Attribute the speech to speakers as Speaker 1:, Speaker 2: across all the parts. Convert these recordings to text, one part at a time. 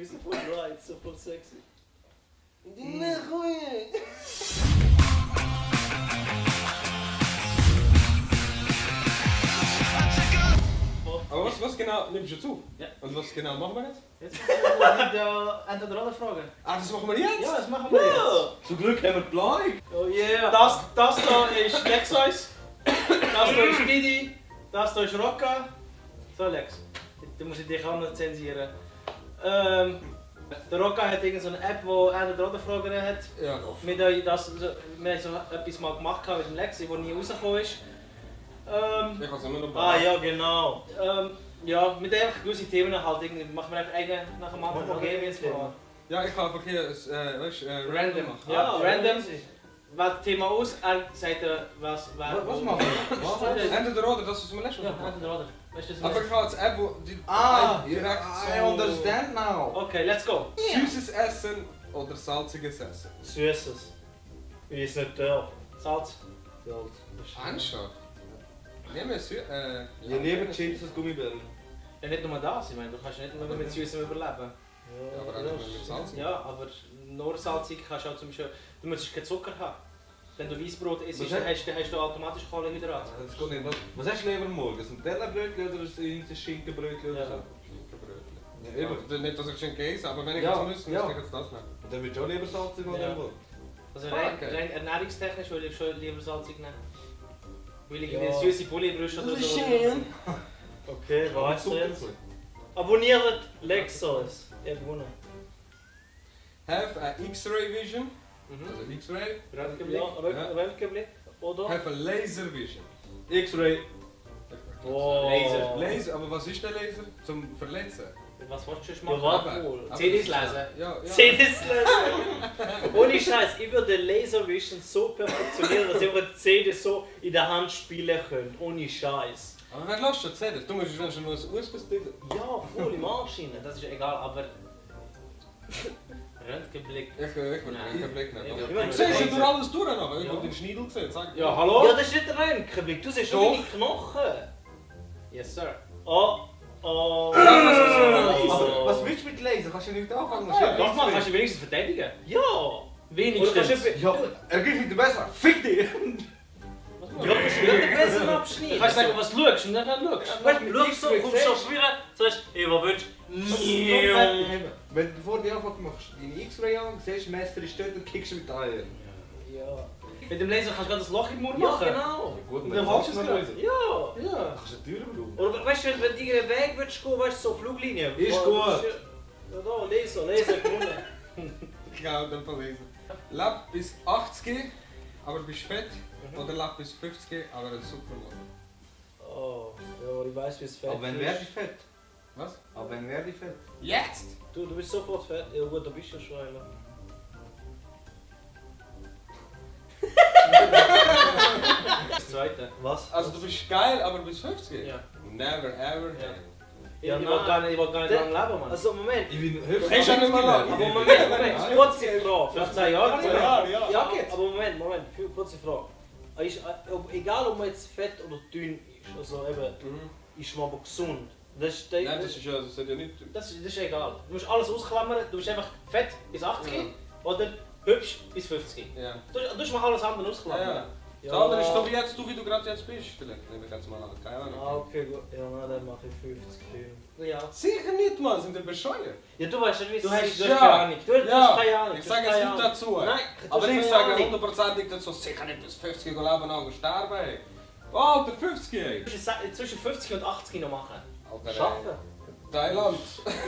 Speaker 1: wie so voll right, so voll sexy.
Speaker 2: Aber was genau nimmst du zu?
Speaker 1: Ja.
Speaker 2: Und was genau machen wir jetzt?
Speaker 1: Jetzt machen wir wieder Entweder-Oder-Fragen.
Speaker 2: Ah, das machen wir jetzt?
Speaker 1: Ja, das machen wir jetzt.
Speaker 3: Zum Glück haben wir die Planung.
Speaker 1: Oh yeah. Das da ist Lexus, das da ist Didi, das da ist Rocca. So Lex, da muss ich dich auch noch zensieren. Der Rocca hat irgendeine App, die Entweder-Oder-Fragen hat.
Speaker 2: Ja.
Speaker 1: Wir haben so etwas mal gemacht mit dem Lexi, das nie rausgekommen ist.
Speaker 2: Ich kann es immer noch
Speaker 1: Ja, genau. Ja, mit einfach gewisse Themen halt irgendwie machen wir einfach einen nach dem anderen.
Speaker 3: Okay,
Speaker 1: Okay, jetzt mal.
Speaker 2: Ja, ich kann einfach hier
Speaker 1: Random. Ja, random. Wählt das Thema aus, er sagt was
Speaker 3: machen wir?
Speaker 2: Entweder oder, das ist mir letztes
Speaker 1: Ja,
Speaker 2: Mal.
Speaker 1: entweder oder. Weißt du, das
Speaker 2: Aber
Speaker 1: ist
Speaker 2: ich habe jetzt App, wo die direkt
Speaker 3: I understand now.
Speaker 1: okay, let's go.
Speaker 2: süßes Essen oder salziges Essen.
Speaker 1: Süßes. Ich ist nicht da. Salz.
Speaker 2: Ernsthaft? Nehmen wir süß.
Speaker 3: Je lieber Chips als Gummibärchen.
Speaker 1: Ja, nicht nur das, ich meine, du kannst nicht nur mit Süßem überleben.
Speaker 2: Ja, aber auch mit salzig.
Speaker 1: Ja, aber nur salzig kannst du auch zum Beispiel, du musst keinen Zucker haben. Wenn du Weissbrot isst,
Speaker 3: Was
Speaker 1: dann hast du automatisch Kohlenhydrate.
Speaker 3: Das geht nicht. Was hast du lieber morgen? Ein Tellerbrötchen oder ein Schinkenbrötchen oder so?
Speaker 2: Ja, eben. Nicht, dass ich schon Käse, aber wenn ich
Speaker 3: Ja,
Speaker 2: jetzt müsste,
Speaker 3: ja.
Speaker 2: müsste ich jetzt das nehmen.
Speaker 3: Dann würdest du auch lieber salzig oder
Speaker 1: Ja.
Speaker 3: so.
Speaker 1: Also
Speaker 2: Okay.
Speaker 1: rein ernährungstechnisch würde ich schon lieber salzig nehmen. Weil ich
Speaker 4: Ja.
Speaker 1: eine süße Bulli-Brüste oder
Speaker 4: Das ist
Speaker 1: so.
Speaker 4: schön. Okay, weißt du jetzt? Abonniert Lexus. Ihr habt gewonnen.
Speaker 2: Have a X-ray vision.
Speaker 1: Mhm.
Speaker 2: Also X-ray.
Speaker 4: Ja, Röntgenblick. Oder?
Speaker 2: Have a laser vision.
Speaker 3: X-Ray.
Speaker 4: Oh.
Speaker 1: Laser.
Speaker 2: Laser, aber was ist der Laser? Zum Verletzen?
Speaker 1: Was willst du schon
Speaker 4: Ja,
Speaker 1: machen?
Speaker 4: warte wohl.
Speaker 2: Aber
Speaker 1: CDs
Speaker 2: das ist-
Speaker 1: lesen.
Speaker 2: Ja, ja.
Speaker 4: CDs lesen. Ohne Scheiß, ich würde Laser Vision so perfektionieren, dass ich eine CD so in der Hand spielen könnte. Ohne Scheiß.
Speaker 2: Aber wer lässt schon CDs? Du musst schon nur ein USB-Stick.
Speaker 4: Ja, voll im Arsch rein.
Speaker 1: Das ist egal, aber. Röntgenblick.
Speaker 2: Ich will
Speaker 1: Nein.
Speaker 2: keinen Blick nehmen.
Speaker 1: Ja,
Speaker 2: Du
Speaker 1: ja.
Speaker 2: siehst ja durch alles durch, aber ich
Speaker 1: Ja.
Speaker 2: habe den Schneidel gesehen. Sag
Speaker 1: Ja, hallo?
Speaker 4: Ja, das ist nicht der Röntgenblick. Du siehst schon
Speaker 2: Doch.
Speaker 4: meine Knochen.
Speaker 1: Yes, sir.
Speaker 4: Oh. Oh.
Speaker 3: Aber was willst du mit Laser? Kannst du nicht anfangen?
Speaker 1: Doch mal, kannst du wenigstens verteidigen.
Speaker 4: Ja.
Speaker 1: Wenigstens.
Speaker 4: Oder kannst du
Speaker 3: Ja, ergreif mich besser. Fick dich!
Speaker 4: Ja, kannst du nicht den Besser abschneiden.
Speaker 1: Du kannst sagen, was du schaust und dann schaust.
Speaker 4: Weißt du, schau so, kommst du schwirren, sagst, ey, was willst du?
Speaker 3: Wenn du vor dir anfängst, machst du deine X-Ray an, siehst, das Messer ist dort und kickst mit Eier.
Speaker 4: Ja.
Speaker 1: Mit dem Laser kannst du gerade das Loch im Mund
Speaker 4: Ja,
Speaker 1: machen.
Speaker 4: genau.
Speaker 3: Gut,
Speaker 1: Und dann machst du es gerade.
Speaker 4: Ja.
Speaker 1: Ja.
Speaker 3: Kannst du die Tür brauchen?
Speaker 4: Oder weißt du, wenn du irgendeinen Weg willst gehen, weißt du, so Fluglinie.
Speaker 3: Ist gut.
Speaker 4: Ja, da, Laser, gewonnen.
Speaker 2: Genau, dann verlesen. Lab bis 80, aber bist fett. Oder Lab bis 50, aber ein Supermodel.
Speaker 4: Oh, ja, ich weiß, wie es fett
Speaker 3: Aber wenn
Speaker 4: ist.
Speaker 3: werde ich fett?
Speaker 2: Was?
Speaker 3: Aber wenn werde ich fett?
Speaker 2: Jetzt!
Speaker 4: Du bist sofort fett. Ja gut, da bist du ja schon einer.
Speaker 1: Das zweite.
Speaker 4: Was?
Speaker 2: Also du bist geil, aber bis 50?
Speaker 1: Ja.
Speaker 2: Never ever.
Speaker 1: Ja.
Speaker 4: Ja,
Speaker 1: Ich
Speaker 4: nein.
Speaker 1: will gar nicht lange leben, Mann.
Speaker 4: Also Moment.
Speaker 3: Ich bin
Speaker 2: Du bist ja nicht mal lang.
Speaker 4: Aber Moment, kurze Frage.
Speaker 1: 15 Jahre?
Speaker 2: Ja.
Speaker 4: Ja, aber Moment, kurze Frage. Egal ob man jetzt fett oder dünn ist, also eben, ist man aber gesund. Das ist,
Speaker 2: Nein, das ist ja, das hat ja nicht.
Speaker 1: Das ist egal. Du musst alles ausklammern, du bist einfach fett bis 80
Speaker 2: Ja.
Speaker 1: oder hübsch bis 50.
Speaker 2: Ja.
Speaker 1: Du musst mal alles andere ausklammern.
Speaker 2: Ja. Das andere ist so wie jetzt, wie du gerade jetzt bist. Vielleicht nehme ich jetzt mal an. Keine Ahnung.
Speaker 4: Ah, okay, gut. Ja, nein, dann mache ich 50 dünn.
Speaker 1: Ja.
Speaker 2: Sicher nicht, Mann, sind die bescheuert?
Speaker 1: Ja, du weißt nicht, wie es
Speaker 4: Du hast
Speaker 1: ist.
Speaker 2: ja.
Speaker 1: keine Ahnung.
Speaker 4: Du hast keine Ahnung.
Speaker 2: Ich
Speaker 4: du
Speaker 2: sage
Speaker 4: hast
Speaker 2: jetzt
Speaker 4: keine
Speaker 2: nicht
Speaker 4: Ahnung.
Speaker 2: dazu.
Speaker 4: Nein, du
Speaker 2: Aber
Speaker 4: hast
Speaker 2: ich
Speaker 4: keine
Speaker 2: sage
Speaker 4: Ahnung.
Speaker 2: hundertprozentig dazu, sicher nicht bis 50 leben lang sterben. Ey. Oh, Alter, 50 ey.
Speaker 1: Zwischen 50 und 80 noch machen.
Speaker 2: Alter,
Speaker 4: Schaffen.
Speaker 2: Thailand.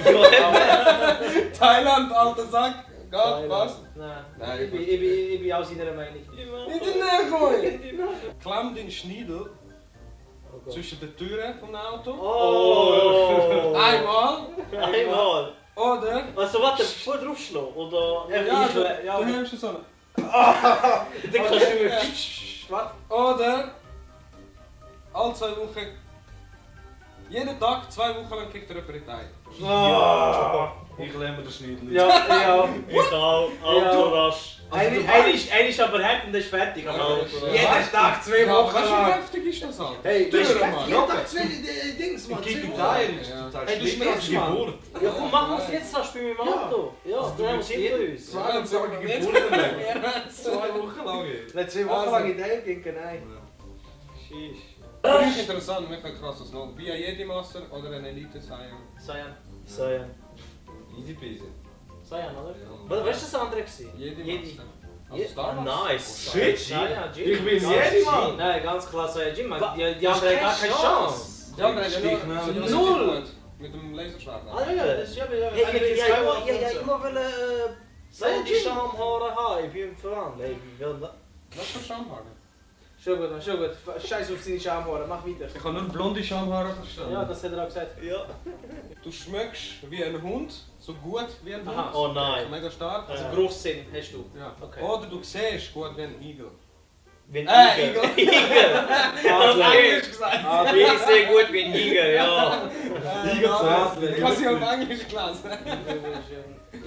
Speaker 4: Ja,
Speaker 2: Thailand, alter Sack. Gott,
Speaker 4: Thailand.
Speaker 2: was?
Speaker 1: Nein.
Speaker 2: Nein,
Speaker 1: Ich bin auch seiner Meinung.
Speaker 2: Nicht in der Nähe. Klemm den Schneidel
Speaker 4: Oh Gott.
Speaker 2: zwischen den Türen vom Auto.
Speaker 4: Oh!
Speaker 2: Einmal.
Speaker 4: Einmal!
Speaker 2: Oder?
Speaker 4: Also warte, voll draufschlagen, oder?
Speaker 2: Ja, du nimmst so eine.
Speaker 4: Dann kannst du mir...
Speaker 1: Warte.
Speaker 2: Oder? Alle 2 Wochen. Jeden Tag, 2 Wochen lang kriegt er jemand in die Eier.
Speaker 4: Ja!
Speaker 3: Ich lerne haben wir den Schneidel.
Speaker 1: Ja.
Speaker 4: Ich auch. Autorasch.
Speaker 1: Einer ist aber hart und ist fertig. Aber jeden Tag 2
Speaker 2: Ja,
Speaker 1: Wochen
Speaker 2: weißt du, wie
Speaker 1: lang.
Speaker 2: heftig ist das halt?
Speaker 1: Hey, du
Speaker 2: Dürre,
Speaker 1: hast
Speaker 2: Mann.
Speaker 1: jeden Tag 2 Dings, Mann.
Speaker 3: In
Speaker 1: 2 Wochen.
Speaker 3: Italien ist es
Speaker 2: Ja.
Speaker 3: total
Speaker 1: Hey, du
Speaker 3: schlimm als
Speaker 1: schmeckst, Mann.
Speaker 3: Geburt.
Speaker 4: Ja komm, machen wir es jetzt fast bei meinem Auto. Ja, dann haben wir es hinter uns.
Speaker 3: 22 Geburten lang. 2 Wochen lang.
Speaker 1: Nicht 2 Wochen lang in der gehen, nein.
Speaker 4: Sheesh.
Speaker 2: Das ist interessant, wir können krasses noch. Wie ein Jedi-Master oder ein Elite-Saiyan.
Speaker 1: Cyan.
Speaker 3: Easy peasy.
Speaker 1: Cyan, oder?
Speaker 4: Was war das andere? gewesen?
Speaker 2: Jedi-Master. Also Star Wars.
Speaker 4: Nice.
Speaker 3: Shit.
Speaker 1: Cyan, Jim.
Speaker 3: Ich bin
Speaker 1: Ganz
Speaker 3: Jedi,
Speaker 1: klar.
Speaker 3: Mann.
Speaker 1: Nein, ganz klar Cyan, Jim.
Speaker 4: Wa-
Speaker 1: Die haben gar keine Chance.
Speaker 2: Ja, aber
Speaker 3: Stich
Speaker 2: nur
Speaker 3: nach-
Speaker 2: sind
Speaker 1: Null.
Speaker 2: gut. Mit dem Laserschwert.
Speaker 1: Ah ja, das ist ja wieder...
Speaker 4: Hey,
Speaker 1: Anakin
Speaker 4: ich
Speaker 1: Skywalker
Speaker 4: wollte
Speaker 1: und so.
Speaker 4: immer
Speaker 1: Cyan
Speaker 4: die
Speaker 1: Jim.
Speaker 4: Schamhaare haben. Ich bin voran. Hey, wie will das?
Speaker 2: Was für Schamhaare?
Speaker 1: Schon gut, Mann, schon gut. Scheiß auf seine Schamhaare, mach weiter.
Speaker 3: Ich habe nur blonde Schamhaare verstanden.
Speaker 1: Ja, das hat er auch gesagt.
Speaker 4: Ja.
Speaker 2: Du schmeckst wie ein Hund, so gut wie ein Hund.
Speaker 1: Aha.
Speaker 4: Oh nein.
Speaker 2: Mega stark.
Speaker 1: Also
Speaker 4: Ja.
Speaker 1: Geruchssinn hast du.
Speaker 2: Ja.
Speaker 1: Okay.
Speaker 2: Oder du siehst gut wie ein Igel.
Speaker 4: Wie ein Igel. Igel.
Speaker 1: Also,
Speaker 2: gesagt.
Speaker 1: Ah,
Speaker 4: Ich sehe gut wie ein Igel, ja.
Speaker 2: Igel zu Ich habe sie auf Englisch gelesen.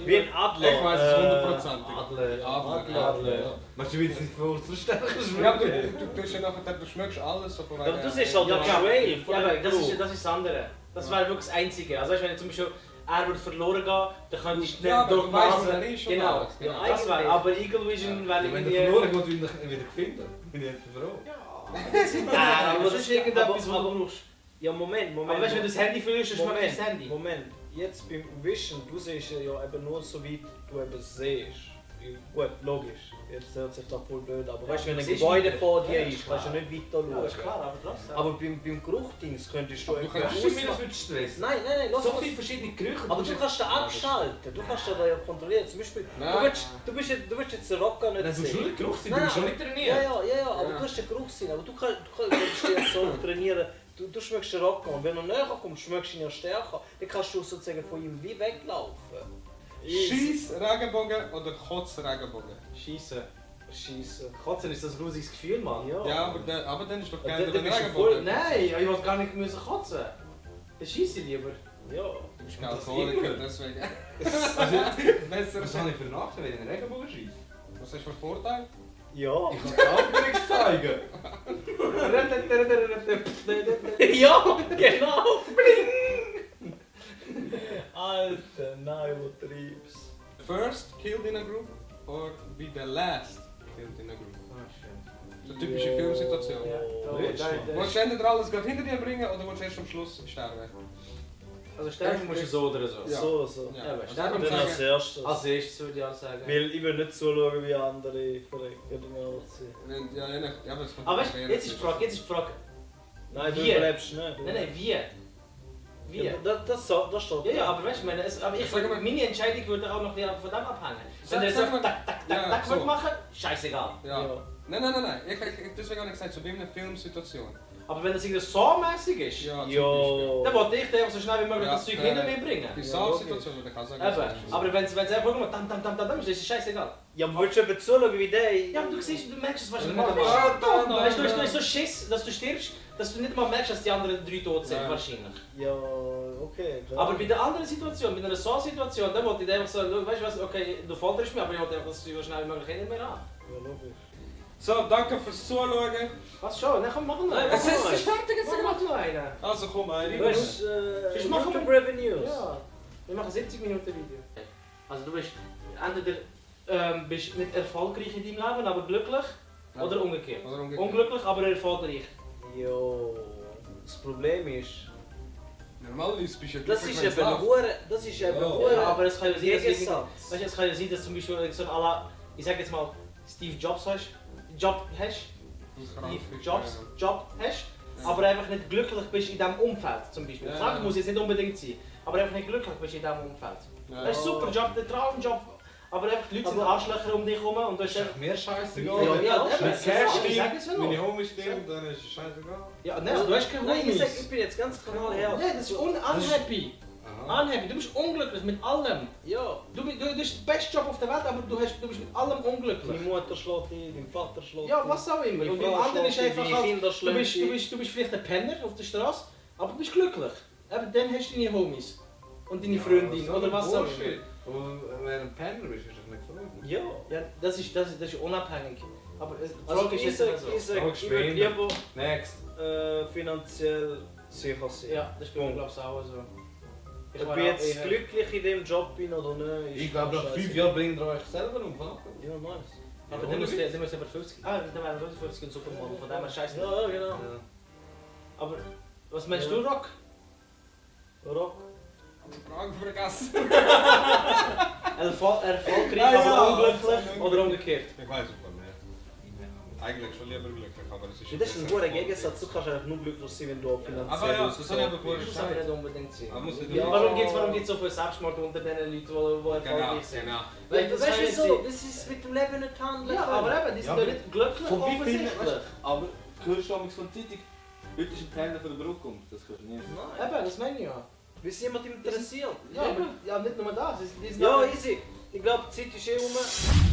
Speaker 4: Wie ein Adler.
Speaker 2: Ich weiß es hundertprozentig.
Speaker 4: Adler.
Speaker 3: Meinst du, wie es nicht vorzustellen
Speaker 2: Ja, aber du tust ja nachher, du schmeckst alles so von
Speaker 4: Aber du siehst halt
Speaker 1: Ja,
Speaker 4: den
Speaker 1: klar.
Speaker 4: Trail
Speaker 1: Ja,
Speaker 4: von
Speaker 1: aber
Speaker 4: dem
Speaker 1: das ist
Speaker 4: Crew.
Speaker 1: das andere. Das wäre wirklich das Einzige. Also weißt, wenn zum Beispiel er würde verloren gehen, dann könntest du
Speaker 2: Ja,
Speaker 1: nicht
Speaker 2: aber
Speaker 1: durch
Speaker 2: du
Speaker 1: die
Speaker 2: weißt,
Speaker 1: Nase...
Speaker 2: wer er ist und
Speaker 1: Genau,
Speaker 2: alles, genau.
Speaker 1: ja, das wäre. Aber Eagle Vision wäre
Speaker 3: Wenn
Speaker 1: irgendwie...
Speaker 3: du verloren geht, will ich wieder finden. Bin ich einfach froh.
Speaker 1: Ja, aber das ist irgendetwas, was du brauchst.
Speaker 4: Ja, Moment.
Speaker 1: Aber weißt du, wenn du das Handy fühlst, dann schmeckt das Handy.
Speaker 4: Moment. Jetzt beim Vision, du siehst ja eben nur so weit du eben siehst. Gut, logisch. Jetzt hört sich das voll blöd, aber weißt du, wenn
Speaker 1: du
Speaker 4: ein
Speaker 1: siehst
Speaker 4: Gebäude
Speaker 1: weiter.
Speaker 4: vor dir
Speaker 1: Ja,
Speaker 4: ist,
Speaker 1: klar.
Speaker 4: kannst du nicht weiter
Speaker 1: Ja, das ist
Speaker 4: schauen.
Speaker 1: klar, aber trotzdem.
Speaker 4: Aber beim Geruchdings könntest du
Speaker 2: Du
Speaker 4: irgendwie
Speaker 2: kannst
Speaker 3: Hast du mir das
Speaker 4: ausmachen.
Speaker 3: mit Stress?
Speaker 4: Nein, lass
Speaker 1: So
Speaker 4: mal.
Speaker 1: viele verschiedene Gerüche.
Speaker 4: Aber du kannst den abschalten, du kannst den da ja kontrollieren. Zum Beispiel,
Speaker 2: Nein.
Speaker 4: du willst jetzt den Rocker nicht
Speaker 3: Nein, du musst
Speaker 4: sehen.
Speaker 3: nur den Geruch sein, du
Speaker 4: Nein,
Speaker 3: musst schon
Speaker 4: aber-
Speaker 3: nicht trainieren.
Speaker 4: Ja, aber
Speaker 2: Ja.
Speaker 4: du hast den Geruchssinn, aber du kannst dich jetzt so trainieren. Du schmeckst den Rocker und wenn du näher kommst, schmeckst du ihn ja stärker. Dann kannst du sozusagen von ihm wie weglaufen.
Speaker 2: Scheiss Regenbogen oder Kotz Regenbogen?
Speaker 1: Scheiße.
Speaker 4: Schießen.
Speaker 1: Kotzen ist das ein grusiges Gefühl, Mann.
Speaker 2: Ja, aber dann ist doch
Speaker 4: Aber
Speaker 2: geil,
Speaker 4: dann
Speaker 2: wenn
Speaker 4: bist du
Speaker 2: Regenbogen.
Speaker 1: Nein, ich wollte gar nicht müssen kotzen. Dann schieße ich lieber.
Speaker 4: Ja.
Speaker 2: Du bist kein
Speaker 3: Das
Speaker 2: Alkoholiker,
Speaker 3: Igel.
Speaker 2: deswegen.
Speaker 3: Also,
Speaker 2: Besser.
Speaker 3: was habe ich für einen Nachteil, wenn ich einen Regenbogen schieße?
Speaker 2: Was hast du für Vorteil?
Speaker 4: Ja.
Speaker 3: Ich kann die andere nichts zeigen.
Speaker 4: Ja, genau. Alter, nein, übertreib's.
Speaker 2: First killed in a group or be the last killed in a group? So eine typische Filmsituation. Willst du entweder alles gerade hinter dir bringen oder willst du erst am Schluss sterben?
Speaker 1: Also sterben musst du so oder so.
Speaker 2: Ja.
Speaker 4: So.
Speaker 2: Ja,
Speaker 1: aber
Speaker 2: also
Speaker 1: sterben
Speaker 2: ich
Speaker 4: Dann
Speaker 2: würde
Speaker 4: als
Speaker 2: sagen,
Speaker 4: erstes.
Speaker 1: Als erstes würde ich auch sagen.
Speaker 4: Weil ich will nicht zuschauen, wie andere verrecken, um ehrlich zu sein.
Speaker 2: ja, aber es kommt
Speaker 1: Aber
Speaker 2: auf
Speaker 1: weißt du,
Speaker 2: die
Speaker 1: jetzt ist die Frage,
Speaker 4: Nein, du
Speaker 1: Wie?
Speaker 4: überlebst nicht.
Speaker 1: Nein, wie? Wie?
Speaker 4: Ja, das steht.
Speaker 1: Ja, aber weißt du, ich
Speaker 2: Sag mal-
Speaker 1: meine Entscheidung würde auch noch ein bisschen von dem abhängen. Wenn du jetzt
Speaker 2: Sag
Speaker 1: einfach
Speaker 2: mal-
Speaker 1: tak,
Speaker 2: Ja,
Speaker 1: tak
Speaker 2: so.
Speaker 1: würde machen, scheißegal.
Speaker 2: Ja. Nein. Deswegen habe ich gesagt, so wie in einer Filmsituation.
Speaker 1: Aber wenn das irgendwie so mäßig ist,
Speaker 2: Ja, zum
Speaker 4: Jo.
Speaker 1: dann wollte ich dir so schnell wie möglich
Speaker 2: Ja,
Speaker 1: das Zeug hinter mir bringen.
Speaker 2: Beispiel. Die
Speaker 4: Ja,
Speaker 2: Saal-Situation, würde ich auch sagen.
Speaker 1: Eben. Aber wenn es einfach nur dann ist, ist es scheißegal.
Speaker 4: Ja, aber willst du eben zuschauen, wie der...
Speaker 1: Ja, aber du siehst, du merkst es wahrscheinlich
Speaker 2: Ja,
Speaker 1: nicht einmal.
Speaker 2: ja,
Speaker 1: Weißt du, du hast so Schiss, dass du stirbst, dass du nicht mal merkst, dass die anderen 3 tot sind,
Speaker 2: Ja.
Speaker 1: wahrscheinlich.
Speaker 4: Ja, okay. klar.
Speaker 1: Aber bei der anderen Situation, bei einer So-Situation, dann wollte ich einfach so, weißt du was, okay, du folterst mich, aber ich wollte einfach, dass du so schnell wie möglich hinter mir an.
Speaker 4: Ja, logisch.
Speaker 2: So, danke fürs Zuschauen.
Speaker 1: Was schon? Dann komm, machen wir einen.
Speaker 2: Es ist fertig, jetzt
Speaker 1: Mach noch einen.
Speaker 2: Also komm, eine.
Speaker 4: Du hast
Speaker 1: Ich mache
Speaker 4: YouTube Revenues.
Speaker 1: Ja, wir machen 70 Minuten Video. Also du bist entweder bist nicht erfolgreich in deinem Leben, aber glücklich,
Speaker 2: Ja.
Speaker 1: oder umgekehrt.
Speaker 2: Oder umgekehrt.
Speaker 1: Unglücklich, aber erfolgreich.
Speaker 4: Jo. Das Problem ist...
Speaker 2: Normalerweise bist du ja
Speaker 4: Das
Speaker 2: glücklich,
Speaker 4: ist
Speaker 2: wenn's
Speaker 4: eben
Speaker 2: läuft.
Speaker 4: hure... Das ist eben
Speaker 2: Ja.
Speaker 4: hure...
Speaker 1: Ja, aber es kann ja sein, dass
Speaker 4: Gegensatz.
Speaker 1: weißt du, es kann ja sein, dass zum Beispiel so ein à la, ich sag jetzt mal, Steve Jobs hast, Steve Jobs Job hast,
Speaker 2: Ja.
Speaker 1: aber einfach nicht glücklich bist in diesem Umfeld zum Beispiel.
Speaker 2: Ja.
Speaker 1: Sag, muss jetzt nicht unbedingt sein, aber einfach nicht glücklich bist in diesem Umfeld.
Speaker 2: Ja.
Speaker 1: Das ist ein super Job, der Traumjob, aber einfach die Leute sind
Speaker 4: Aber-
Speaker 1: Arschlöcher um dich herum und du hast
Speaker 3: Ist
Speaker 1: einfach...
Speaker 3: doch mir scheißegal.
Speaker 1: Ja,
Speaker 3: Wenn
Speaker 1: ja,
Speaker 3: der
Speaker 1: eben,
Speaker 3: Cash
Speaker 1: ich
Speaker 3: stimmt,
Speaker 1: sag es ja noch.
Speaker 3: meine Homies stimmt, dann ist es scheißegal.
Speaker 1: Ja, nein, du hast keine
Speaker 4: Nein, ich
Speaker 1: Homies.
Speaker 4: bin jetzt ganz kanal her.
Speaker 1: Nein, das ist unhappy.
Speaker 3: Aha.
Speaker 1: Unhappy, du bist unglücklich mit allem.
Speaker 4: Ja.
Speaker 1: Du hast den besten Job auf der Welt, aber du bist mit allem
Speaker 4: Deine
Speaker 1: unglücklich.
Speaker 4: Mutter schlägt ihn, dein Vater schlägt
Speaker 1: Ja,
Speaker 4: ihn.
Speaker 1: was auch immer.
Speaker 4: Deine
Speaker 1: Und beim
Speaker 4: Frau
Speaker 1: anderen ist
Speaker 4: schlägt ihn,
Speaker 1: einfach
Speaker 4: deine
Speaker 1: halt,
Speaker 4: Kinder
Speaker 1: du
Speaker 4: schlägt ihn.
Speaker 1: bist vielleicht ein Penner auf der Straße, aber du bist glücklich. Eben dann hast du deine Homies. und deine Freundin oder was auch immer.
Speaker 3: Bullshit. Aber wer ein Penner ist, ist doch nicht verrückt.
Speaker 4: Ja.
Speaker 1: Ja, das ist unabhängig. Aber die
Speaker 4: Also
Speaker 1: Frage ist
Speaker 4: ich
Speaker 1: jetzt
Speaker 4: sag,
Speaker 1: immer so.
Speaker 4: ich würde lieber
Speaker 3: Next.
Speaker 4: finanziell sicher sein.
Speaker 1: Ja, das spielt glaube ich auch so.
Speaker 4: Ob ich jetzt glücklich in dem Job bin oder nicht, ist
Speaker 3: Ich glaube, nach 5 Jahren bringt ihr euch selber um.
Speaker 4: Ja, nice.
Speaker 1: Aber dann muss aber 50. Ah, dann wären 50 und Supermodel, von dem her scheiße.
Speaker 4: Ja, genau.
Speaker 1: Aber was meinst du, Rock?
Speaker 4: Rock.
Speaker 2: Die Frage vergessen.
Speaker 1: Erfolgreich,
Speaker 2: Ah, ja.
Speaker 1: aber unglücklich oder umgekehrt?
Speaker 2: Ich weiß es nicht. Eigentlich schon lieber glücklich, aber es ist...
Speaker 4: Das ist ein guter Gegensatz, du kannst einfach nur glücklich sein, wenn du auch finanziell
Speaker 2: Aber ja, das habe ich aber vorher
Speaker 1: Das muss aber
Speaker 2: gesagt.
Speaker 1: nicht unbedingt sein.
Speaker 2: Aber muss nicht
Speaker 1: Ja,
Speaker 2: unbedingt-
Speaker 1: warum geht's so viel Selbstmord unter den Leuten, die
Speaker 2: Genau,
Speaker 1: erfolgreich sind?
Speaker 2: genau.
Speaker 1: Weil das
Speaker 4: Weißt du
Speaker 1: haben
Speaker 4: wieso?
Speaker 1: sie-
Speaker 4: Das ist mit dem Leben nicht handeln.
Speaker 1: Ja, aber eben, die sind
Speaker 3: Ja,
Speaker 1: ja nicht glücklich,
Speaker 3: Von wie vielen,
Speaker 1: offensichtlich.
Speaker 3: aber hörst du damals von der Zeitung, heute ist ein Penner von der Brücke und das kannst du nicht.
Speaker 4: Nein,
Speaker 1: Eben, das meine ich ja.
Speaker 4: wie es jemand interessiert.
Speaker 1: Ja, aber ja, nicht nur das. Die sind
Speaker 4: Ja,
Speaker 1: alle-
Speaker 4: easy. Ich glaube, die Zeit ist um.